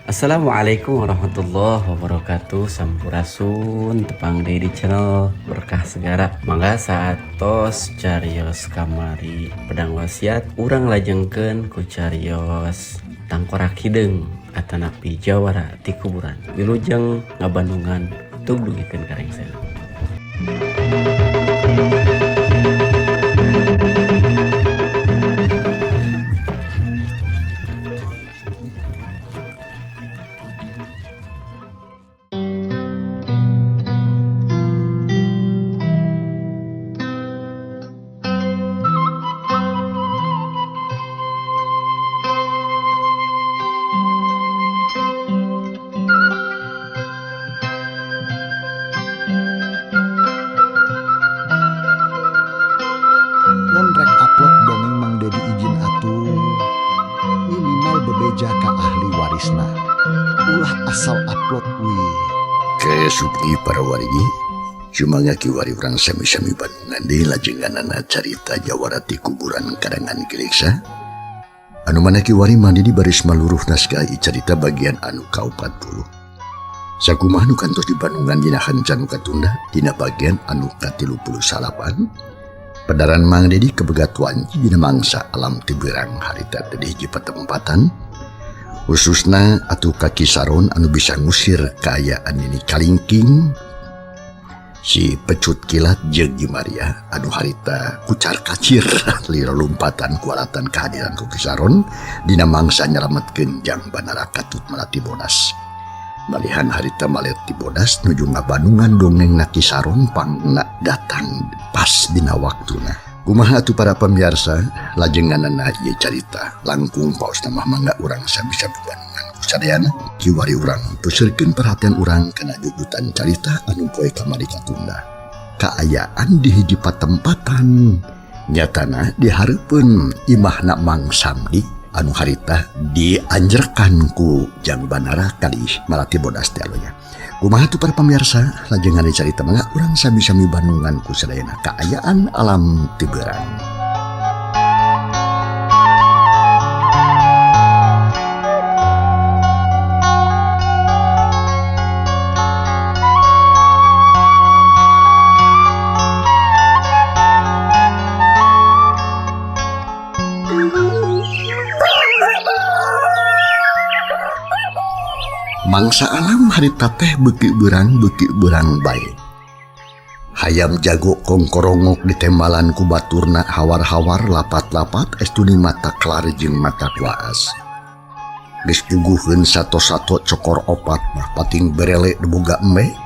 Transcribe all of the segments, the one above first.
Assalamualaikum warahmatullahi wabarakatuh. Sampurasun, tepang deui di channel Berkah Segara. Mangga saatos carios kamari pedang wasiat, urang lajengkeun ku carios tangkorak hideung atanapi jawara ti kuburan. Wilujeng ngabandungan, tug dugikeun ka rengsena. Mun rek upload dongeng Mang Dedi izin atuh, minimal bebeja ka ahli warisna, ulah asal upload wih. Kesuki para wargi, cuma kiwari urang sami-sami Bandungan deui lajenganana carita jawara ti kuburan karangan Ki Reksa. Anu mana kiwari mandi di baris maluruh naskah carita bagian anu ka-40. Sakumaha nu kantos di Bandungan dina hanca nu katunda dina bagian anu ka-39. Pedaran Mang Dedi kebegat wanci dina mangsa alam tiberang harita teh di hiji patempatan, khususna atuh ka Ki Saron anu bisa ngusir kaayaan ini kalingking si pecut kilat jeung Ji Maria anu harita kucar kacir lira lompatan kualatan kehadiran ku Ki Saron dina mangsa nyelametkeun Jang Banara katut Melati Bodas. Malihan harita Melati Bodas nuju ngabandungan dongeng na Ki Saron pangna datang pas dina waktuna. Kumaha atuh para pemirsa lajenganana ieu carita langkung paosna mah mangga urang sami-sami bandungan sadayana. Kiwari urang puseurkeun perhatian urang kana jujutan carita anu poe kamari katunda. Kaayaan di hiji patempatan nyatana dihareupeun imahna Mang Samdi anu harita dianjerkan ku Jang Banara kalih Melati Bodas teh alonya. Kumaha tuh para pemirsa lajengan carita mangga urang sami-sami bandungan ku sadayana kaayaan alam tiberang. Mangsa alam harita teh beuki beurang bae. Hayam jago kongkorongok ditembalan ku baturna hawar-hawar lapat-lapat estuni mata kelar jeung mata waas. Geus puguheun sato-sato cokor opat mah pating berele boga embe.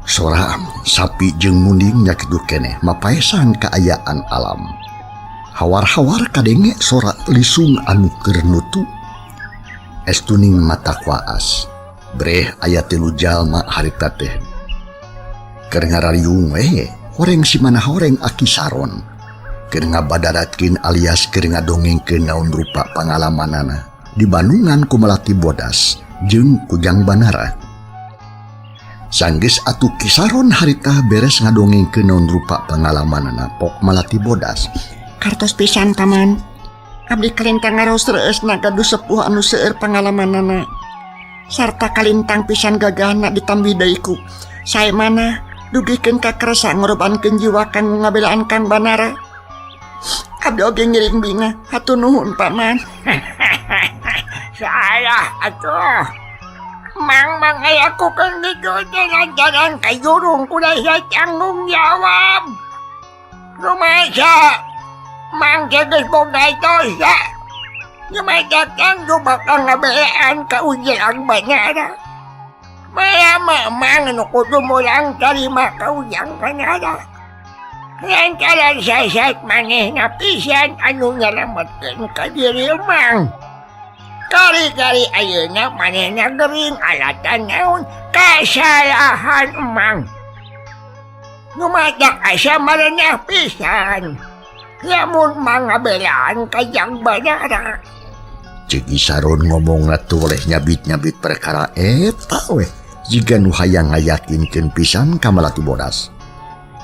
Sora sapi jeung munding nya kitu keneh mapaesan kaayaan alam. Hawar-hawar kadenge sora lisung anu keur nutu. Estuning mata waas. Breh aya tilu jalma harita teh. Keur ngarariung we, horeng si mana horeng Aki Saron. Keur ngabadaratkeun alias keur ngadongengkeun naon rupa pangalamanana di Bandungan ku Melati Bodas jeung ku Jang Banara. Sanggeus atuh Ki Saron harita beres ngadongengkeun naon rupa pangalamanana pok Melati Bodas. Kartos pisan paman. Abdi kalintang ngaraos reusna gaduh sepuh anu seueur pangalamanana. Sarta kalintang pisan gagahna ditambih deui ku sae mana dugikeun ka kersa ngorbankeun jiwa kanggo ngabelaan Kang Banara. Abdi oge ngiring bingah, hatur nuhun paman. Salah atuh. Mang mang aya ku kang jalan-jalan ka jurung kuda tanggung jawab. Rumasa Mang geus boga dosa. Nyamata kang bakal ngabelaan ka Ujang Banara. Maya mang nu kudu mulang tarima ka Ujang Banara. Lantaran sasat manehna pisan anu nyalametkeun ka diri mang. Kari-kari ayeuna manehna gering alatan naon kasalahan mang. Numatak asa marenah pisan. Lamun mangabelaan ka Jang Banara. Cek Ki Saron ngomongna toleh nyabit-nyabit perkara eta weh. Jiga nu hayang ngayakinkeun pisan ka Melati Bodas.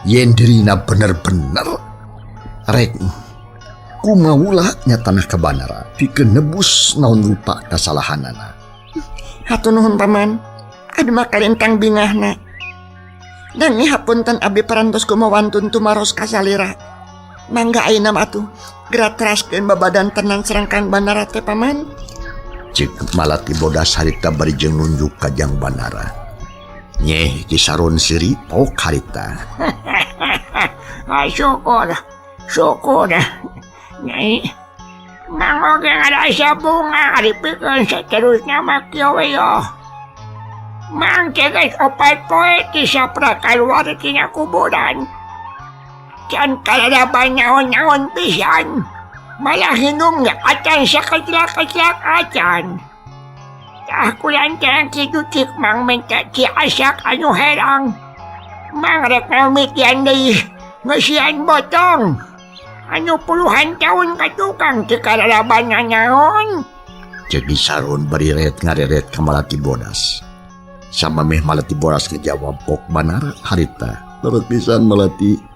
Yen dirina bener-bener rek kumaula nya tanah ka Banara pikeun nebus naon rupa kasalahanana. Hatur nuhun paman. Abdi mah kalintang bingahna. Nanging hapunten abdi parantos kumawantun tumaros ka salira. Mangga ayeuna mah atuh geura teraskeun babadan tenan sareng Kang Banara teh paman. Cek Malati Bodas harita bari jeung nunjuk ka Jang Banara. Nyeh Ki Saron seuri pok harita. Ah, syukur. Syukur. Nyai. Mang oge ngarasa bunga ari pikeun saterusna mah kieu we yo. Mang teh geus opat poe ti sapra kaluar tina kuburan. Can kalalaban nyaon-nyaon pisan. Malah hinung ge acan sakecelak-kecelak acan. Tah kulantaran kitu cik Mang minta ciasak anu herang. Mang rek ngamitian deui ngeusian botong. Anu puluhan tahun ka tukang teu kalalaban nanaon. Cek Ki Saron bari ret ngareret ka Malati Bodas. Samameh Malati Bodas ngejawab pok Banara harita. Leres pisan Malati.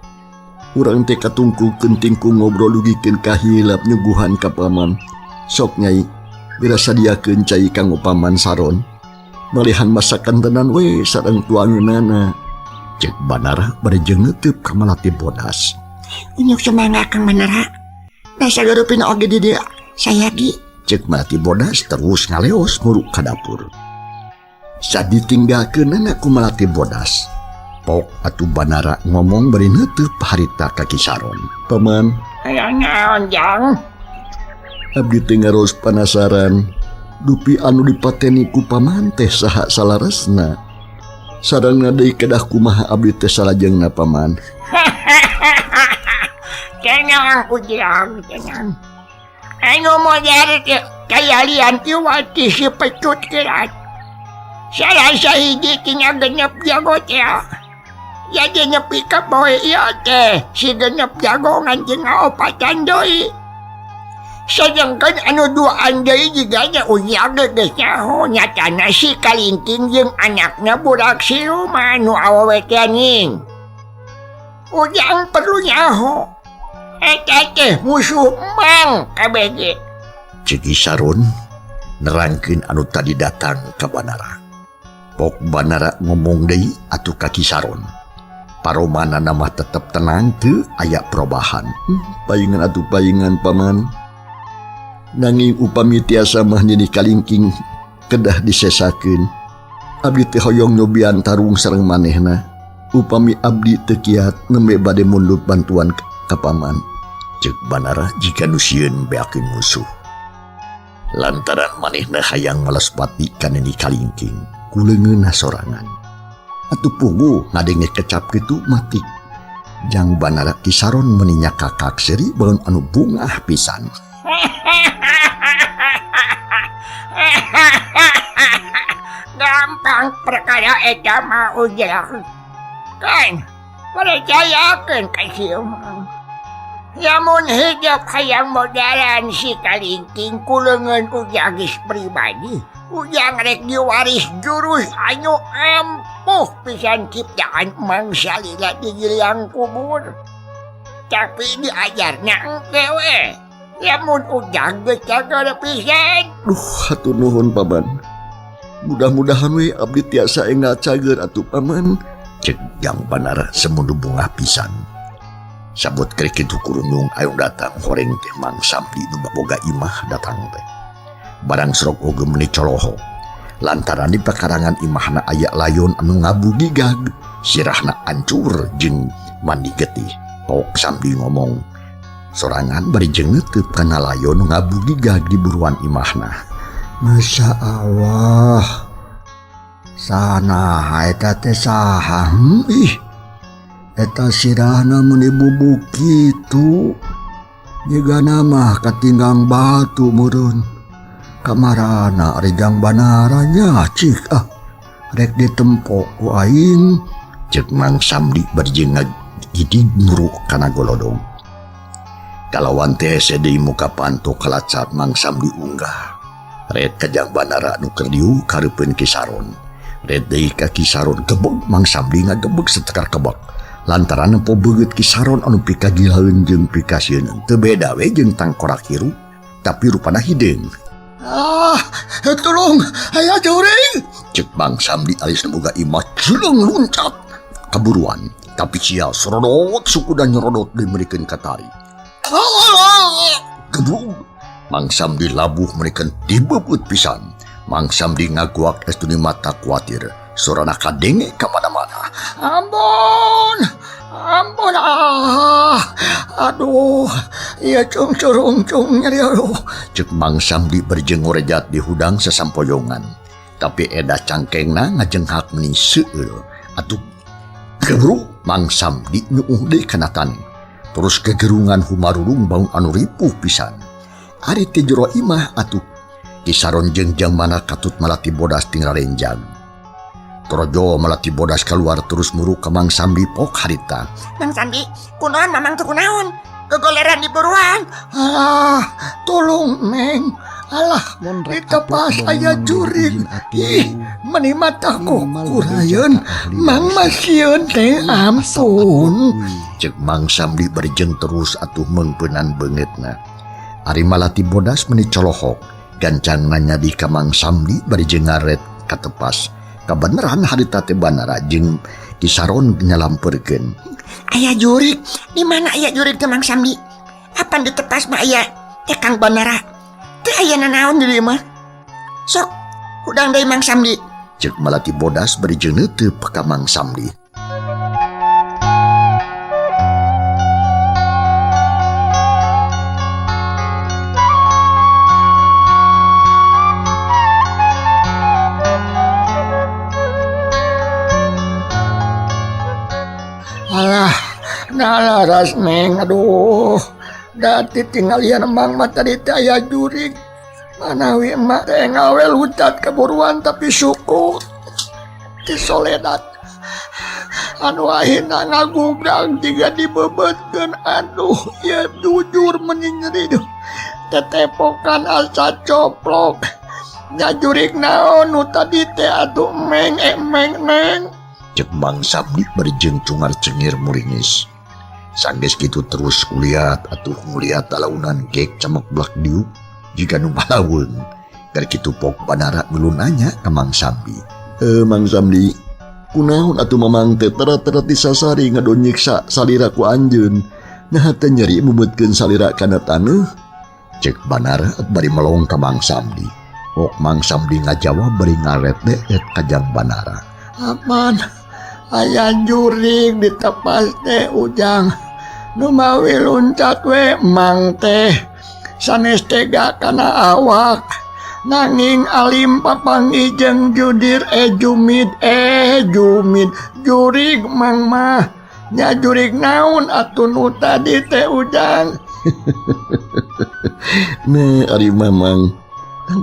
Urang teh katungkukeun tingkung ngobrol dugikeun kahilap nyuguhan ka paman. Sok nyai, bira sadiakeun cai kanggo paman Saron. Malihan masakan tenan we sareng tuangeunana. Cek Banara bari jeung neuteub ka Malati Bodas. Unyuk sumangga Kang Banara. Da sagarupina oge di dieu sayagi. Cek Malati Bodas terus ngaleos muruk ka dapur. Saditinggalkeunana ku Malati Bodas. Pok atuh Banara ngomong bari neuteub harita ka Ki Saron. Paman, Aya naon Jang? Abdi teh ngaros panasaran. Dupi anu dipateni ku paman teh saha salaresna. Sarengna deui kedah kumaha abdi teh salajengna paman. Tenang Ujang, tenang. Anu modar teh kayalian iwati si pecut kerat. Salah sahiji tina genep jago teh. Jadi nepi ka poe ieu teh si genep jago ngan jeung ngaopatan deui. Sedangkan anu duaan deui jigana Ujang geus nyaho nyatana si Kalingking jeung anakna budak siluman nu awewe teh ning. Ujang perlu nyaho. Eta teh musuh Mang kabeh ge. Cek Ki Saron nerangkeun anu tadi datang ka Banara. Pok Banara ngomong deui atuh ka Ki Saron. Paromanana mah tetep tenang teu aya perubahan. Paingan atuh paingan paman. Nanging upami tiasa mah Nini Kalingking kedah disesakeun. Abdi teh hoyong nyobian tarung sareng manehna. Upami abdi teu kiat nembe bade mundut bantuan ka paman. Cek Banara jika nu sieun beakeun musuh. Lantaran manehna hayang malespati ka Nini Kalingking ku leungeunna sorangan. Atuh puguh ngadenge kecap kitu mati. Jang Banara Ki Saron meuni nyakakak seuri baeun anu bungah pisan. Gampang perkara eta mah Ujang. Kan percayakeun ka si Mang. Lamun hidup hayang modalan si Kalingking ku leungeun Ujang geus pribadi, Ujang rek diwaris jurus anu ampuh pisan ciptaan Mang salila di giliang kubur. Tapi diajarna engke we. Lamun Ujang geus cager pisan. Duh, hatur nuhun paman. Mudah-mudahan we abdi tiasa enggal cager atuh paman. Cek Jang Banara semundu bungah pisan. Sabut krek kitu kurunung anu datang horeng teh Mang Samdi nu boga imah datang teh. Barang serok oge meuni coloho. Lantaran di pekarangan imahna aya layon anu ngabugigag, sirahna ancur jeung mandi getih. Pok Samdi ngomong sorangan bari jeung neuteub kana layon nu ngabugigag di buruan imahna. Masya Allah. Sana eta teh saha? Ih. Eta sirahna meuni bubuk kitu. Jigana mah katinggang batu meureun. Kamarana ari Jang Banara nya cik ah. Rek ditempok ku aing. Cek Mang Samdi bari jeung ngagidig muruk kana golodong. Kalawan teh hese deui muka panto kalacat Mang Samdi unggah. Ret ka Jang Banara nu keur diuk kareupeun Ki Saron. Ret deui ka Ki Saron gebeg Mang Samdi ngagebeg setekar kebek. Lantaran nempo beungeut Ki Saron anu pikagilaeun jeung pikasieun teu beda we jeung tangkorak hirup, tapi rupana hideung. Ah, tolong, aya jurig. Cek Mang Samdi alis boga imah cileung luncat. Kaburuan, tapi sia sorodot suku dan nyerodot dimerikeun ka tari. Gebrug. Mang Samdi labuh merikeun dibebeut pisan. Mang Samdi ngaguak estuni mata kuatir. Sorana kadenge ka mana-mana. Ampun, ampun, ah, aduh, iya cung curung cung nyeri aduh. Cek Mang Samdi berjeng ngorejat di hudang sasampoyongan. Tapi eda cangkengna ngajenghak meni seueur. Atuh gebrug Mang Samdi nyuuh deui kana taneuh. Terus kegerungan humarurung baung anu ripuh pisan. Ari ti jero imah atuh Kisaron jeung jang mana katut Malati Bodas tinggal renjang. Torojo Malati Bodas keluar terus muruk ke Mang Samdi pok harita. Mang Samdi, kunaon mamang teu kunaon? Kegoleran di buruan. Alah, tolong Neng. Alah, ditepas aya jurig. Ih, meni mata kukurayeun. Mang masieun teh ampun. Cek Mang Samdi berjeng terus atuh meungpeunan beungeutna. Ari Malati Bodas meni colohok. Gancang nanya di ka Mang Samdi bari jeung ngaret katepas. Kabeneran harita teh Banara jeung Kisaron nyalampeurkeun. Aya jurig, di mana aya jurig teh Mang Samdi? Apan ditepas mah aya teh Kang Banara. Teu aya nanaon di dieu mah. Sok, hudang deui Mang Samdi. Cek Malati Bodas bari jeung neuteup ka Mang Samdi. Alah, nalaras Neng, aduh. Dati tinggalian emang mah tadi teh aya jurig. Manawi emak teh ngawe luncat keburuan tapi syukur ti soledat. Anu akhirna ngagubrang jiga dibebetkeun, aduh, ya jujur meni nyeri duh. Tetepokan asa coplok. Nya jurig naon nu tadi teh atuh meng meng neng. Cek Mang Samdi bari jeung cungar cengir muringis. Sanggeus kitu terus kuliat atuh nguliat talaunan gek camek blak diuk jiga nu malaweung. Dari kitu pok Banara milu nanya ka Mang Samdi. Mang Samdi, kunaon atuh mamang teh tera-tera disasari ngadon nyiksa salira ku anjeun. Nah teh nyeri mubetkeun salira kana taneuh. Cek Banara bari melong ka Mang Samdi. Pok Mang Samdi ngajawab bari ngaret deet ka jang Banara. Aman, aya jurig ditepas teh ujang. Numawi luncat we mang teh sanes tega kana awak. Nanging alim papanggih jeung judir jumid jumid jurig mang mah. Nya jurig naon atuh nu tadi teh ujang. Nah ari mamang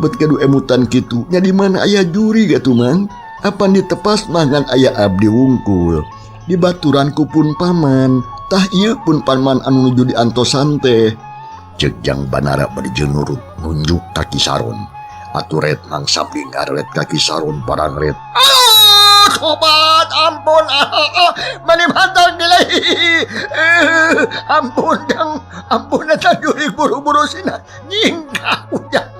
bet gaduh emutan kitu nya di mana aya jurig atuh mang? Apan ditepas mangan aya abdi wungkul. Di baturanku pun paman. Tah ieu pun paman anu nuju diantosan teh. Cek jang Banara bari jeung nurut nunjuk ka Kisaron. Atuh ret Mang Samdi ngaret ka Kisaron barang ret. Ah, tobat ampun. Mani mantang gila. Ampun dang, ampun eta jurig buru-buru sina nyingkah ujang.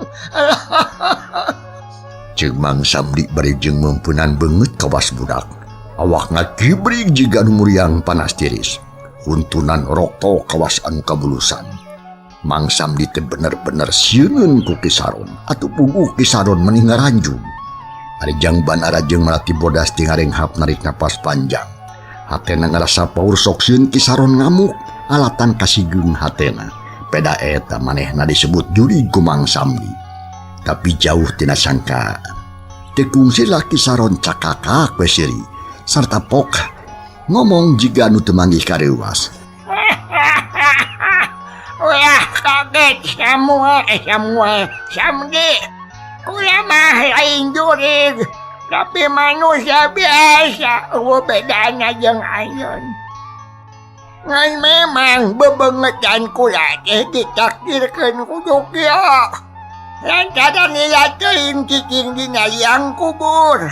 Cek Mang Samdi bari jeung meumpeunaan beungeut kawas budak. Awak ngakibrig jiga nu muriang panas tiris. Huntunan rokto kawas anu kabulusan. Mang Samdi teh bener-bener sieuneun ku Kisaron. Atuh puguh Kisaron meni ngaranjung. Ari jang Banara jeung Malati Bodas teh ngarenghap narik napas panjang. Hatena ngarasa paur sok sieun Kisaron ngamuk alatan kasigeung hatena. Peda eta manehna disebut jurig ku Mang Samdi. Tapi jauh tina sangka. Teu kungsilah Kisaron cakakak we siri sarta pok ngomong jiga nu teu manggih kareuwas. Ulah kaget semua Samdi. Kula mah lain jurig, tapi manusia biasa eueuh bedana jeung anjeun. Ngan memang bebengetan kula teh ditakdirkeun kudu kieu. Lantaran ila teuing cicing dina liang kubur.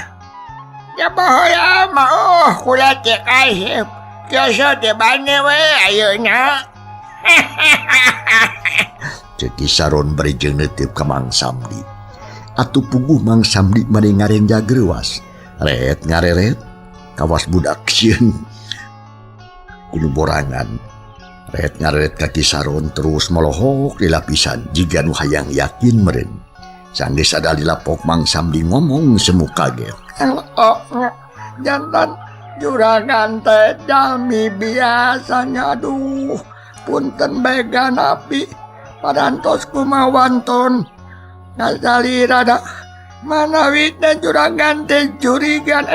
Ya baheula mah oh kula teh kasep. Kiasa teh bane we ayeuna. Cek Kisaron bari jeung neuteup ka Mang Samdi. Atuh puguh Mang Samdi mani ngarenja greuwas. Ret ngareret kawas budak sieun kudu borangan. Ret ngareret ka Ki Saron terus molohok di lapisan jiga nu hayang yakin meureun. Sanggeus sada dilapok Mang Samdi ngomong semu kaget. Oh, jantan juragan teh jalmi biasanya aduh punten bega napi parantos kumawanton ngasalira da manawi teh juragan teh jurigan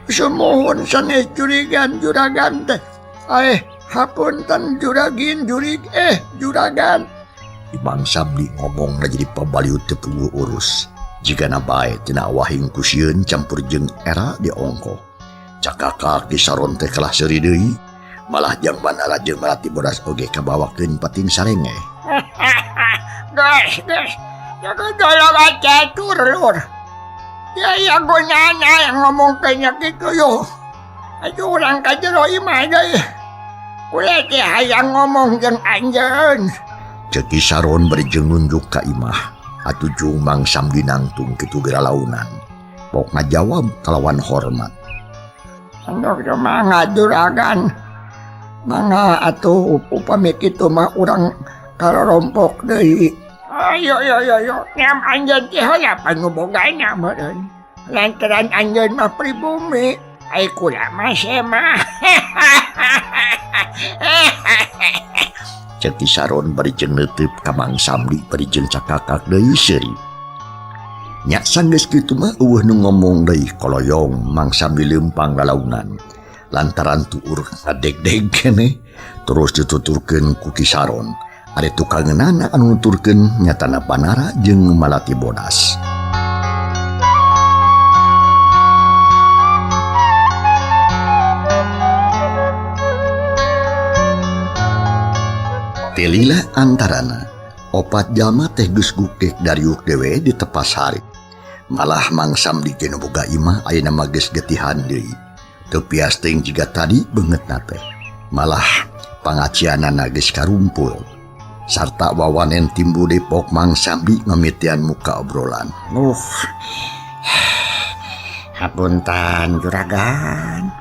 sumuhun sanes jurigan juragan teh hapunten juragin jurig juragan. Mang Samdi ngomong na jadi pabaliut teu puguh urus. Jigana bae tina wahing ku sieun campur jeung era di ongkoh. Cakakak Ki Saron teh kalah seuri deui, malah jang Banara jeung Melati Bodas oge kabawakeun pating sarengeh. Geus, geus. Jaga dolong catur lur. Ya ya gunana yang ngomong kayaknya gitu yo. Ayo urang ka jero imah deui. Kula teh hayang ngomong jeung anjeun. Ceuk Ki Saron bari jeung nunjuk ka imah. Atuh jung Mang Samdi nangtung kitu geura launan. Pok ngajawab kalawan hormat. Andok mangga juragan. Mangga atuh upami kitu mah urang karorompok deui. Ayo yo yo yo, nyam anjeun teh heula panubogana meureun. Lantaran anjeun mah pribumi, ai kula mah semah. Ceuk Ki Saron bari jeung neuteup ka Mang Samdi bari jeung cakakak deui seuri. Nya sanggeus kitu mah eueuh nu ngomong deui koloyong Mang Samdi leumpang lalaunan. Lantaran tuur ngadegdeg keneh terus dituturkeun ku Ki Saron. Ari tukangeunana anu nuturkeun nyatana Banara jeung Malati Bodas. Telila antarana opat jalma teh geus gukek dariuk dewe di tepas hari. Malah Mang Samdi ge nu boga imah ayeuna mah geus getihan deui. Teu pias teuing jiga tadi beungeutna teh. Malah pangacianana geus karumpul. Sarta wawanen timbul depok Mang Samdi ngamitian muka obrolan. Hapunten juragan.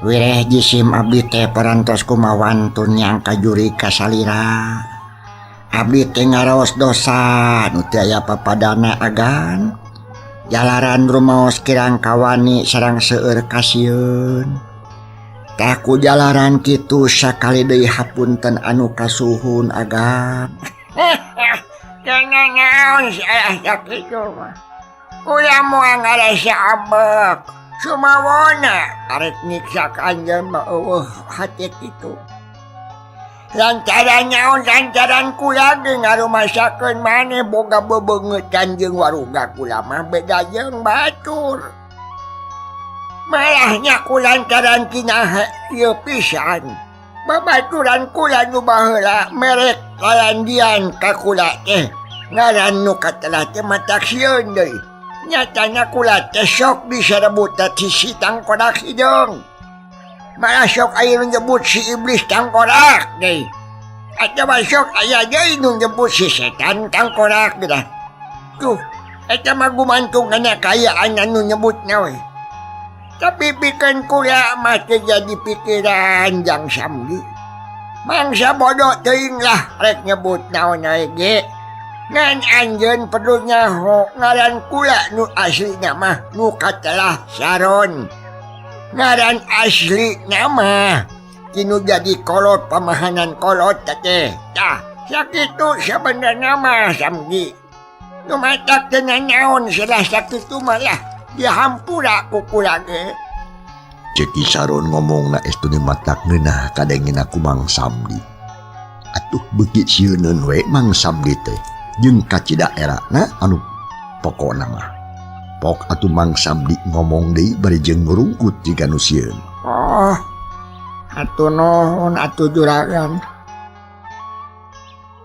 Wireh jisim abdi teh parantos kumawantun yang kajuri kasalira. Abdi teh ngaraos dosa nu teu aya papadana agan. Jalaran rumaos kirang kawani sareng seueur kasieun. Tah ku jalaran kitu sakali deui hapunten anu kasuhun agan. Kena naon salah sakitu mah. Kula moal ngarasa abek. Sumawona arek nyiksa ka anjeun mah eueuh hate kitu. Lantaran naon lantaran kula ge ngarumasakeun maneh boga bebeungeutan jeung waruga kula mah beda jeung batur. Malahnya ku lantaran kinaha ieu pisan. Babaturan kula nu baheula merek kalandian ka kula teh. Ngaran nu katelah teh matak sieun deui. Nyatana kula teh sok diserebut teh si tangkorak hideung. Malah sok aya nu nyebut si iblis tangkorak deui. Atawa sok aya deui nu nyebut si setan tangkorak geura. Tuh, eta mah gumantung kana kaayaan anu nyebutna we. Tapi pikeun kula mah teu jadi pikiran jang Samdi. Mangsa bodoh teuing lah rek nyebut naon we ge. Ngan anjeun perlu nyaho ngaran kula nu aslina mah nu katelah Saron. Ngaran asli nama kinu jadi kolot pamahanan kolot teh. Tah sakitu sabenerna mah Samdi. Nu matak teu nanaon salah sakitu mah lah dihampura ku kula ge. Ceuk Ki Saron ngomongna estu matak ngeunah kadengena ku Mang Samdi. Atuh beuki sieuneun we Mang Samdi teh jeung kacida erana anu pokona mah. Pok atuh Mang Samdi ngomong deui bari jeung ngurungkut jiga nu sieun. Oh, atuh nuhun atuh juragan.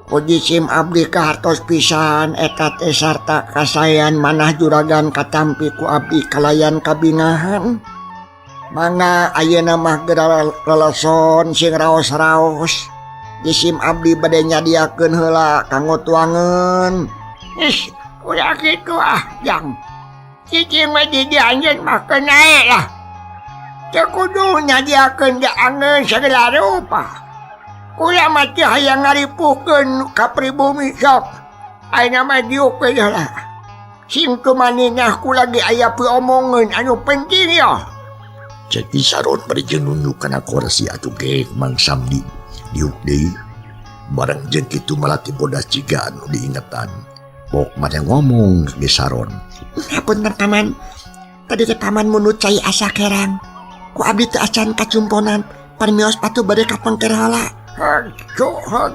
Puji sim abdi kahartos pisan eta teh sarta kasayan manah juragan katampi ku abdi kalayan kabingahan. Mangga ayeuna mah geura leleson sing raos-raos. Jisim abdi bade nyadiakeun heula kanggo tuangeun. Ih, Ulah kitu ah jang. Cicing we di dieu anjeun mah keun naek lah. Teu kudu nyadiakeun daangeun sagala rupa. Kula mah teu hayang ngaripuhkeun ka pribumi sok. Ayeuna mah diuk we lah. Sing tumaninah kula ge aya piomongeun anu penting yoh. Cek Ki Saron bari jeung nunduk kana korsi atuh geek Mang Samdi diuk deui. Bareng jeung kitu Malati Bodas jiga anu diingetan. Pok mah ngomong ka Ki Saron. Hapunten paman. Tadi teh paman munut cai asa kerang. Ku abdi teu acan kacumponan. Parmios atuh bade ka pengker heula. Heg, heg.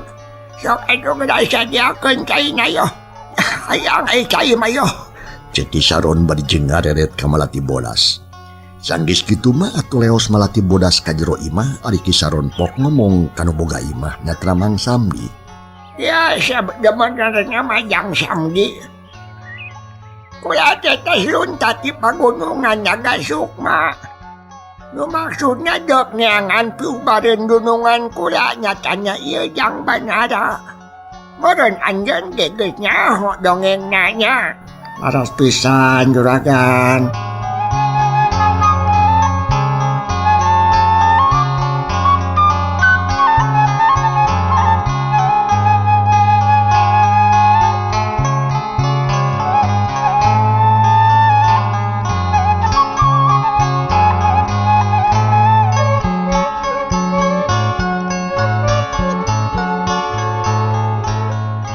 Sok atuh geus sadiakeun caina yoh. Hayang ai cai mah yoh. Cek Ki Saron bari jeung ngareret ka Malati Bodas. Sanggeus kitu mah atuh leos Malati Bodas ka jero imah ari Ki Saron pok ngomong ka nu boga imah nyatra Mang Samdi. Ya sabenerna mah Jang Samdi. Kula teh tos lunta ti pagunungan Naga Sukma. Nu maksudna deuk neangan piubareun gunungan kula nyatanya ieu Jang Banara. Meureun anjeun ge geus nyaho dongengna nya. Laras pisan juragan.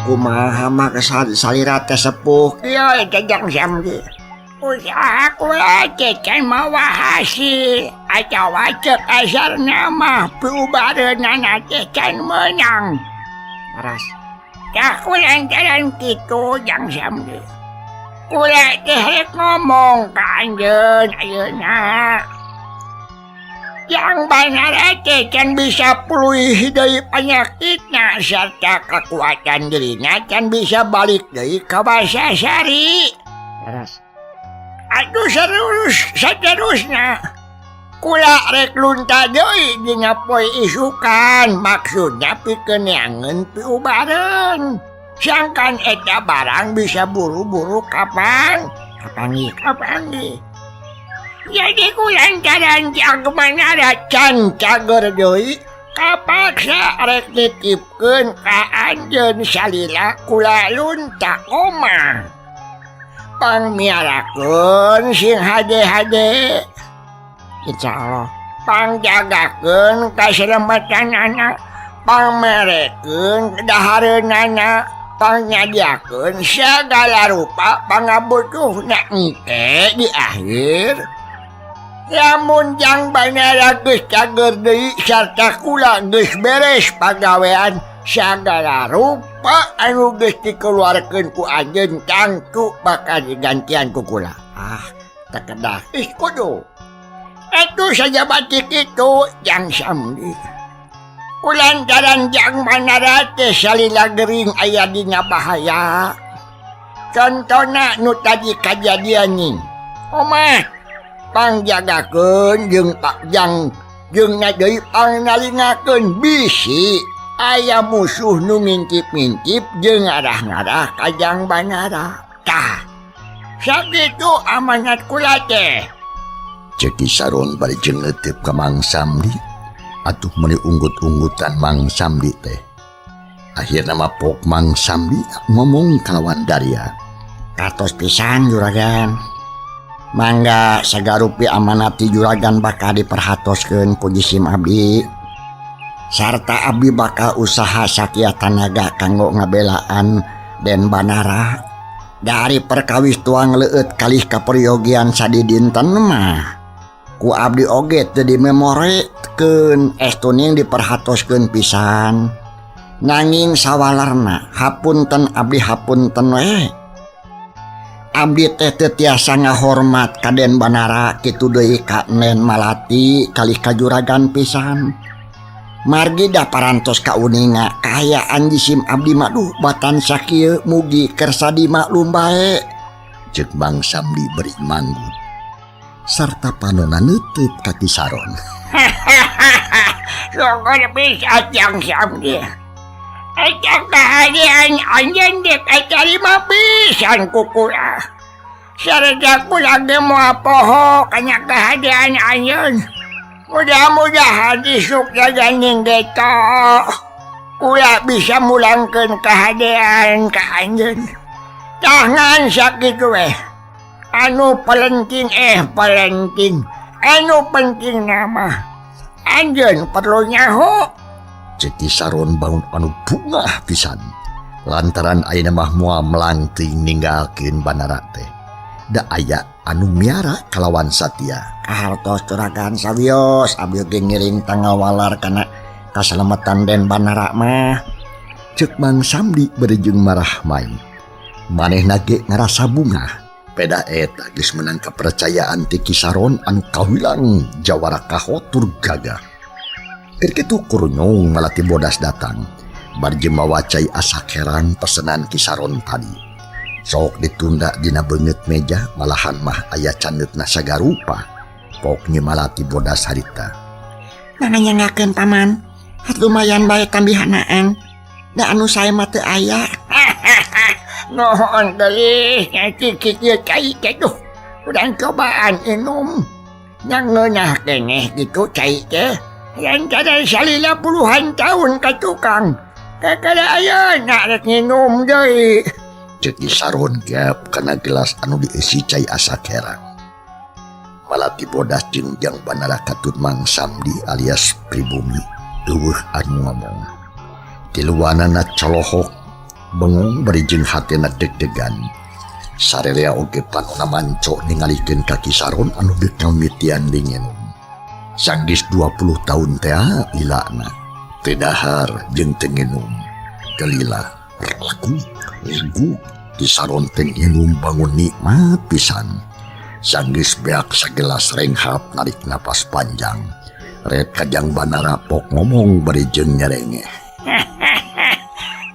Kumaha mah salira teh sepuh. Ieu teh Jang Samdi. Usaha kula teh can mawa hasil atawa cek asarna mah piubareunana teh can meunang. Laras. Tah kulantaran kitu Jang Samdi. Kula teh rek ngomong ka anjeun ayeuna. Jang Banara teh can bisa pulih deui panyakitna sarta kekuatan dirina can bisa balik deui ka Basasari. Laras. Atuh serius saterusna. Kula rek lunta deui dina poe isukan maksudna pikeun neangeun piubareun. Sangkan eta barang bisa buru-buru kapan? Kapanggih. Kapanggih. Jadi kulantaran Jang Banara can cager deui kapaksa rek nitipkeun ka anjeun salila kula lunta omah. Pangmiarakeun sing hade-hade. Insyaallah. Pangjagakeun kaselamatanana, pangmerekeun dahareunana, pangnyadiakeun sagala rupa pangabutuhna engke di akhir. Lamun Jang Banara geus cager deui sarta kula geus beres pagawean sagala rupa anu geus dikeluarkeun ku anjeun tangtu bakal digantian ku kula. Ah, teu kedah. Ih kudu. Atuh sajabati kitu Jang Samdi. Kulantaran Jang Banara teh salila gering aya dina bahaya. Contona nu tadi kajadian ning. Omah pangjagakeun jeung Pak Jang jeung deui pangnalingakeun bisi aya musuh nu ngintip-ngintip jeung ngarah-ngarah ka Jang Banara. Tah, sakitu amanat kula teh. Cek Ki Saron bari jeung neuteup ka Mang Samdi. Atuh meuni unggut-unggutan Mang Samdi teh. Akhirna mah pok Mang Samdi ngomong kalawan Daria. Katos pisan juragan. Mangga sagarupi amanat ti juragan bakal diperhatoskeun ku jisim abdi. Sarta abdi bakal usaha sakiat tanaga kanggo ngabelaan Den Banara. Dari perkawis tuang leueut kalih kaperyogian sadidinten mah. Ku abdi oge teu dimemorekeun estuning diperhatoskeun pisan. Nanging sawalarna hapunten abdi hapunten we. Abdi teh teu tiasa ngahormat ka Den Banara kitu deui ka Nen Malati kalih ka juragan pisan. Margi da parantos kauninga kaayaan jisim abdi mah duh batan sakieu mugi kersa dimaklum bae. Ceuk Mang Samdi beri manggut sarta panona neuteut ka Ki Saron. Syukur pisan Jang Samdi. Eta kahadean anjeun dek katarima pisan ku kula. Sarta kula ge moal poho kana kahadean anjeun. Mudah-mudahan isuk jaganing geto. Kula bisa mulangkeun kahadean ka anjeun. Tah ngan sakitu we. Anu palenting palenting. Anu penting nama. Anjeun perlu nyaho. Cek Ki Saron bangun anu bungah pisan. Lantaran ayeuna mah moal melangting ninggalkeun Banara teh. Da aya anu miara kalawan satia. Kahartos curagan sawios abdi oge ngiring tangawalar kana kasalametan Den Banara mah. Cek Mang Samdi bari jeung marah main. Manehna ge ngarasa bungah. Peda eta geus menang kepercayaan ti Ki Saron anu kawilang jawara kahotur gagah. Keur kitu kurunyung Malati Bodas datang. Bari jeung mawa cai asak herang pesenan Ki Saron tadi. Sok ditunda dina beungeut meja malahan mah aya candeutna sagarupa. Pok Nyi Malati Bodas harita. Nanganyangakeun paman. Hat lumayan bae tambihanaan. Da anu sae mah teu aya. Nuhun geulis nya cicik ieu cai teh duh. Urang cobaan inum. Nya ngeunah keneh kitu cai teh. Lantaran salila puluhan tahun ka tukang. Kakara ayeuna rek nginum deui. Cek Ki Saron gap kana gelas anu dieusi cai asak herang. Malati Bodas jeung Jang Banara katut Mang Samdi alias pribumi eueuh anu ngomong. Tiluanana colohok bengong bari jeung hatena deg-degan. Sararea oge panona manco ningalikeun ka Ki Saron anu geus ngamitian dinginum. Sanggis 20 tahun teh lilana. Teu dahar jeung teu nginum. Gelila laku legu Ki Saron teh nginum bangun nikmat pisan. Sanggis beak sagelas renghap narik napas panjang. Ret kajang Banara pok ngomong bari jeung nyerengeh.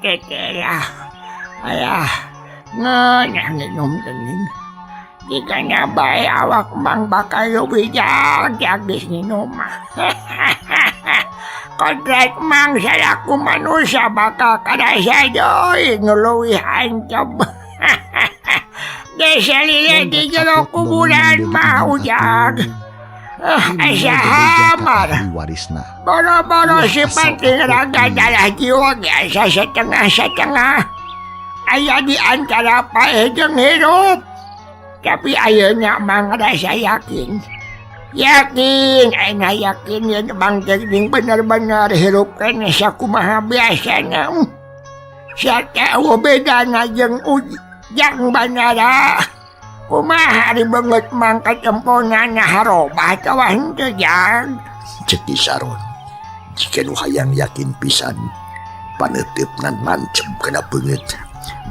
Teteh ayah ngeunah nginum geuning. Jika bae awak mang bakal leuwih jag geus nginum mah. Kodrat mang salaku manusia bakal karasa deui nu leuwih hancep. Desa lila di jero kuburan mah ujag. Asa hamar. Boro-boro si penting raga darah jiwa ge asa setengah-setengah. Aya di antara paeh jeung hirup. Tapi ayeuna mang rasa yakin. Yakin, ayeuna yakin yen Mang Geuning bener-bener hirup keneh sakumaha biasana. Sarta eueuh bedana jeung Ujang Banara. Kumaha ari beungeut Mang katemponana harobah atawa henteu Jang? Cek Ki Saron. Jika nu hayang yakin pisan, paneuteup mancep kana beungeut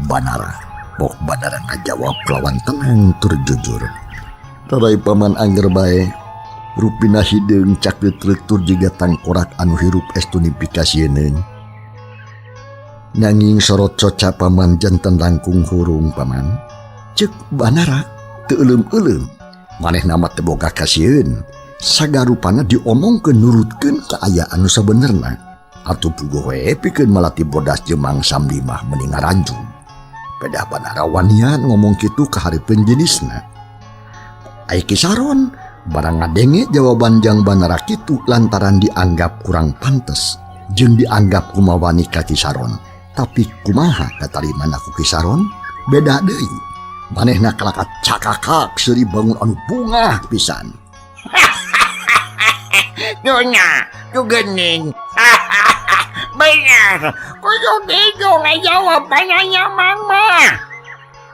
Banara. Pok Banara ngajawab lawan tenang tur jujur. Rarai paman angger bae. Rupina hideung cakeut tur jiga tangkorak anu hirup estu nipikasieun. Nanging sorot coca paman janten langkung hurung paman. Cek Banara teu euleum-euleum. Manehna mah teu boga kasieun. Sagarupana diomongkeun nurutkeun kaayaan nu sabenerna. Atuh puguh we pikeun Malati Bodas jeung Mang Samdi mah meuni ngaranjung. Pedah Banara wanian ngomong kitu ka hareupeun jenisna. Ai Ki Saron barang ngadenge jawaban Jang Banara kitu lantaran dianggap kurang pantes jeung dianggap kumawani ka Ki Saron. Tapi kumaha katarimana ku Ki Saron? Beda deui. Manehna kalaka cakakak seuri bangun anu bungah pisan. Nyonya, tu geuning. Benar, kudu kitu ngajawab pananya Mang mah.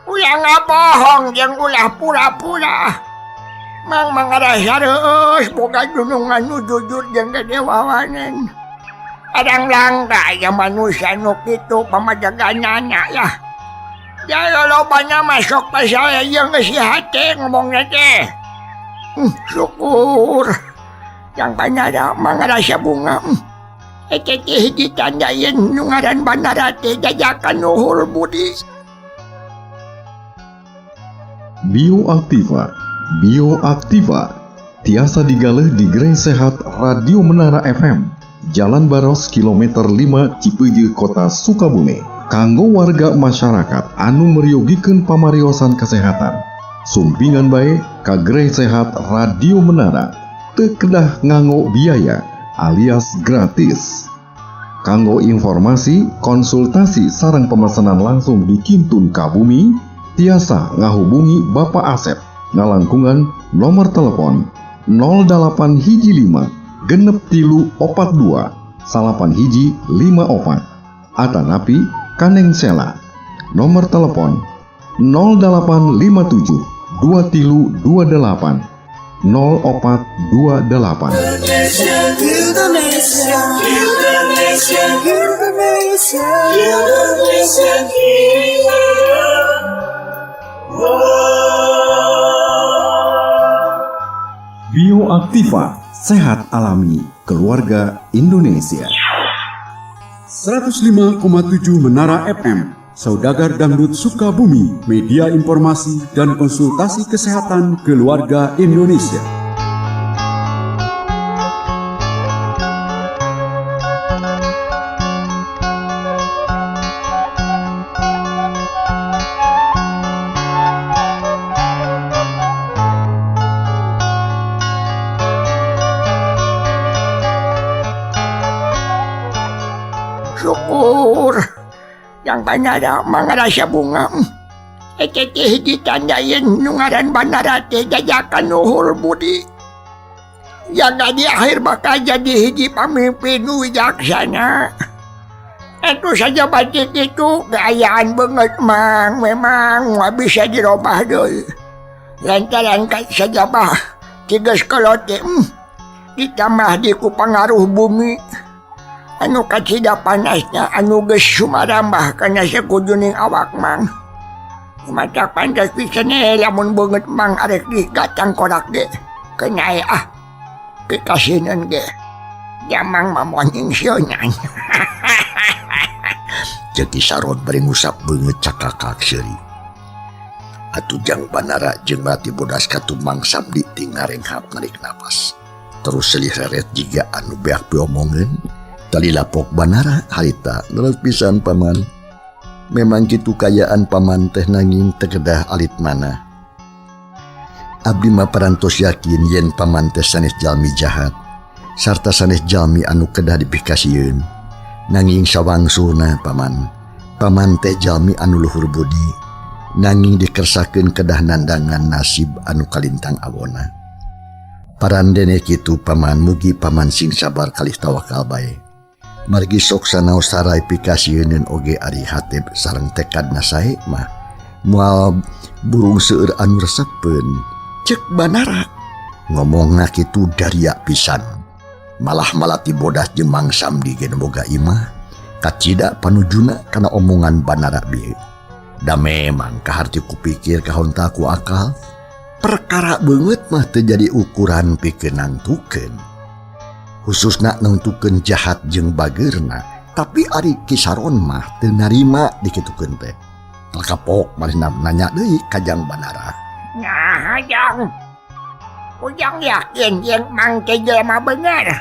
Ulah ngabohong jeung ulah pura-pura. Mang mangarasa reus boga dunungan nu jujur jeung gedewawanan. Kadang langka aya manusia nu kitu pamajaganana lah. Ya lolobana masuk ka saya jeung si hate ngomongna teh. Syukur. Yang Banara mangarasa bunga. Eta teh hiji tanda yen nu ngaran Banara teh jajakan luhur budi. Bioaktiva, Bioaktiva, tiasa digaleh di Grand Sehat Radio Menara FM, Jalan Baros kilometer 5 Cipeuje Kota Sukabumi. Kanggo warga masyarakat anu meryogikeun pamariosan kesehatan. Sumpingan bae ka Gerai Sehat Radio Menara. Teu kedah nganggo biaya alias gratis. Kanggo informasi, konsultasi sareng pemesanan langsung di Kintun Kabumi, tiasa ngahubungi Bapak Asep ngalangkungan nomor telepon 08 hiji 5 6 3 4 2 9 1 5 4 atanapi Kaneng Sela nomor telepon 0857 23 28 04 28. Bioaktiva, sehat alami, keluarga Indonesia. 105,7 Menara FM, Saudagar Dangdut Sukabumi, media informasi dan konsultasi kesehatan keluarga Indonesia. Syukur Jang Banara mangrasa bunga. Eta teh hiji tanda yen nu ngaran Banara teh jajakan luhur budi. Jaga di akhir bakal jadi hiji pamimpin nu wijaksana. Itu saja batik itu keayaan banget mang, memang nggak bisa dirubah deui. Lantaran sajabah tiga sekolah teh ditambah di ku pangaruh bumi. Anu kacida panasna anu geus sumarambah kana sakujuning awak mang. Mata pantas pisan lamun beungeut mang arek digatang korak ge. Kenae ah. Kekasinan ge. Jamang mamoning sieunan. Ceuk Ki Saron bari ngusap beungeut cakakak seuri. Atuh Jang Banara jeung Melati Bodas katumang Samdi ting ngarenghap narik napas. Terus selih reret jiga anu beak piomongeun. Tali lapok Banara harita leres pisan paman. Memang kitu kayaan paman teh nanging tekedah alit mana. Abdi mah parantos yakin yen paman teh sanes jalmi jahat sarta sanes jalmi anu kedah dipikasieun. Nanging sawangsulna paman, paman teh jalmi anu luhur budi, nanging dikersakeun kedah nandangan nasib anu kalintang awona. Parandene kitu paman, mugi paman sing sabar kalih tawakal bae. Margi sok sanaos sarai pikasieuneun oge ari hate sareng tekadna sae mah moal burung seueur anu resepeun. Ceuk Banara ngomongna kitu daria pisan. Malah Malati Bodas jeung Mang Samdi ge boga imah kacida panujuna kana omongan Banara bieu. Da memang kaharti kupikir kahonta ku akal perkara beungeut mah teu jadi ukuran pikeun nangtukeun. Khususna nangtukeun jahat jeung bageurna, tapi ari Ki Saron mah teu narima dikitukeun teh. Kapok manehna nanya deui ka Jang Banara. Nah, Jang. Ujang yakin yen mang teh jelema bener.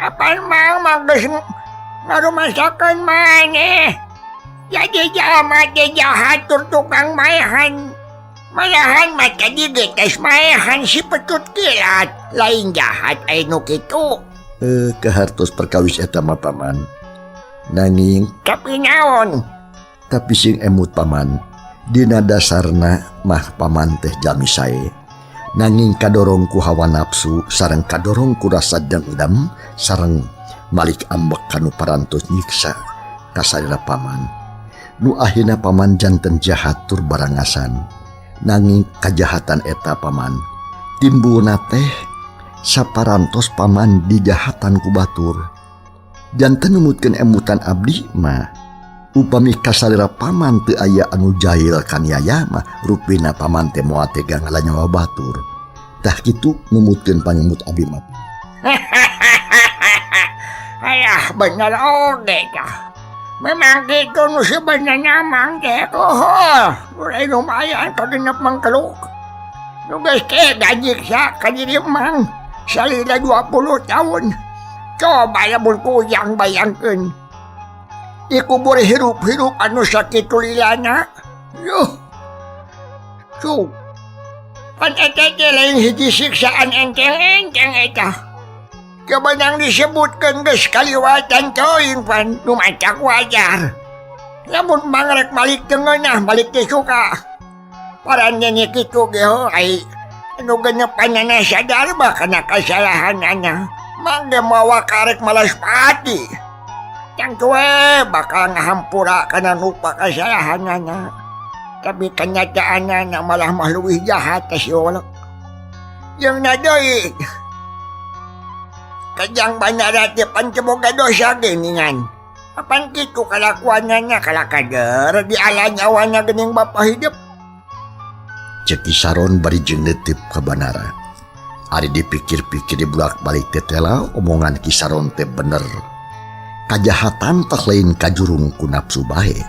Apan mang mah geus ngarumasakeun maneh. Jadi jelema teh jahat tur tukang maehan. Malahan mah tadi ge tes maehan si petut kilat. Lain jahat aya nu kitu. Kahartos perkawis eta mah paman. Nanging tapi naon? Tapi sing emut paman, dina dasarna mah paman teh jalmi sae. Nanging kadorong ku hawa nafsu sareng kadorong ku rasa dendam sareng malik ambek kanu parantos nyiksa kasalira paman. Nu akhirna paman janten jahat tur barangasan. Nanging kajahatan eta paman timbulna teh saparantos paman dijahatan ku batur. Janten numutkeun emutan abdi mah upami kasalira paman teu aya anu jahil kaniaya mah rupina paman teh moal tega ngalanyawa batur. Tah kitu numutkeun pangemut abdi mah. Ayah bener oge tah. Memang kitu nu sebenarnya mang teh kohol. Mulai lumayan kagenep mangkeluk. Nu geus teh gajiksa ka diri mang salila 20 tahun. Coba lamun kuyang bayangkeun. Dikubur hirup-hirup anu sakitu lilana. Yuh. Cuk. Pan eta teh lain hiji siksaan enteng-enteng eta. Kebenang disebutkeun geus kaliwatan teuing pan nu matak wajar. Lamun mangrek balik teu ngeunah balik teu suka. Parannya kitu ge heuh ai nu genepanana sadar mah kana kasalahanana. Mangge mawa karek malas pati. Tangtu we bakal ngahampura kana nupa kasalahanana. Tapi kenyataanana malah mah leuwih jahat teh si Olek. Jeung na deui. Kejang Bandara teh pan teu boga dosa geuningan. Apan kitu kalakuanana kalakader diala nyawana geuning bapa hidup. Cek Ki Saron bari jeung neuteup ka Bandara. Ari dipikir-pikir dibulak-balik teh tela omongan Ki Saron teh bener. Kajahatan teh lain kajurung ku nafsu bae.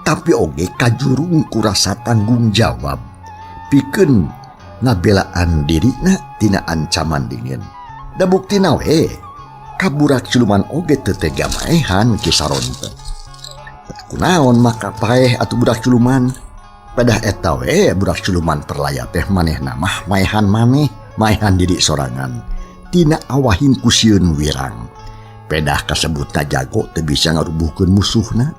Tapi oge kajurung ku rasa tanggung jawab. Pikeun ngabelaan dirina tina ancaman dingin. Da buktina we kaburak siluman oge teu tega maehan Ki Saron teh. Kunaon maka paeh atuh budak siluman. Pedah eta we budak siluman perlaya teh manehna mah maehan maneh, maehan diri sorangan. Tina awahing ku sieun wirang. Pedah kasebutna jago teu bisa ngarubuhkeun musuhna.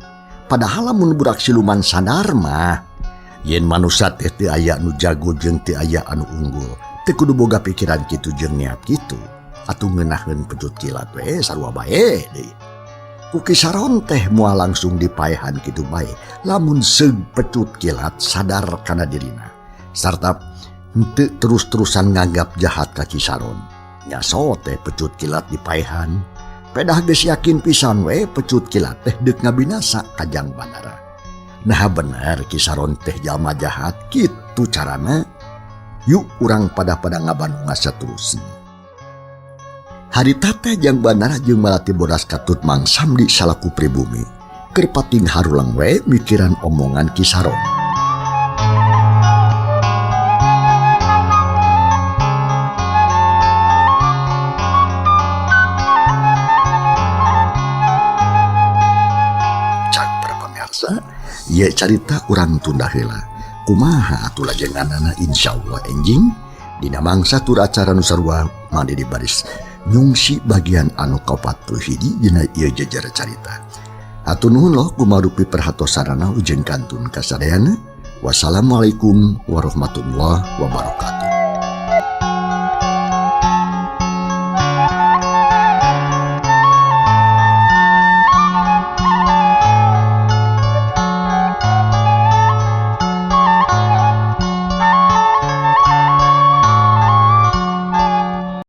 Padahal lamun budak siluman sadar mah yen manusa teh teu aya nu jago jeung teu aya anu unggul. Teu kudu boga pikiran kitu jeung niat kitu. Atuh ngeunaheun pecut kilat we sarua bae deui. Ku Ki Saron teh moal langsung dipaehan kitu bae lamun seug pecut kilat sadar kana dirina sarta henteu terus-terusan nganggap jahat ka Ki Saron. Nyaso teh pecut kilat dipaehan. Pedah geus yakin pisan we pecut kilat teh deuk ngabinasa kajang Bandara. Nah bener Ki Saron teh jalma jahat kitu carana. Yuk urang pada-pada ngabandungan saterusna. Harita teh Jang Bandara jeung Malati Bodas katut Mang Samdi salaku pribumi. Keur pating harulang we mikiran omongan Ki Saron. Cak para pamirsa, ieu carita urang tunda heula. Kumaha atuh lajenganana insyaallah enjing dina mangsa tur acara nu sarua mandi di baris nyungsi bagian anu ka-41 dina ieu jejer carita. Hatur nuhun loh kumarupi perhatosarana ujeng kantun kasadayana. Wassalamualaikum warahmatullahi wabarakatuh.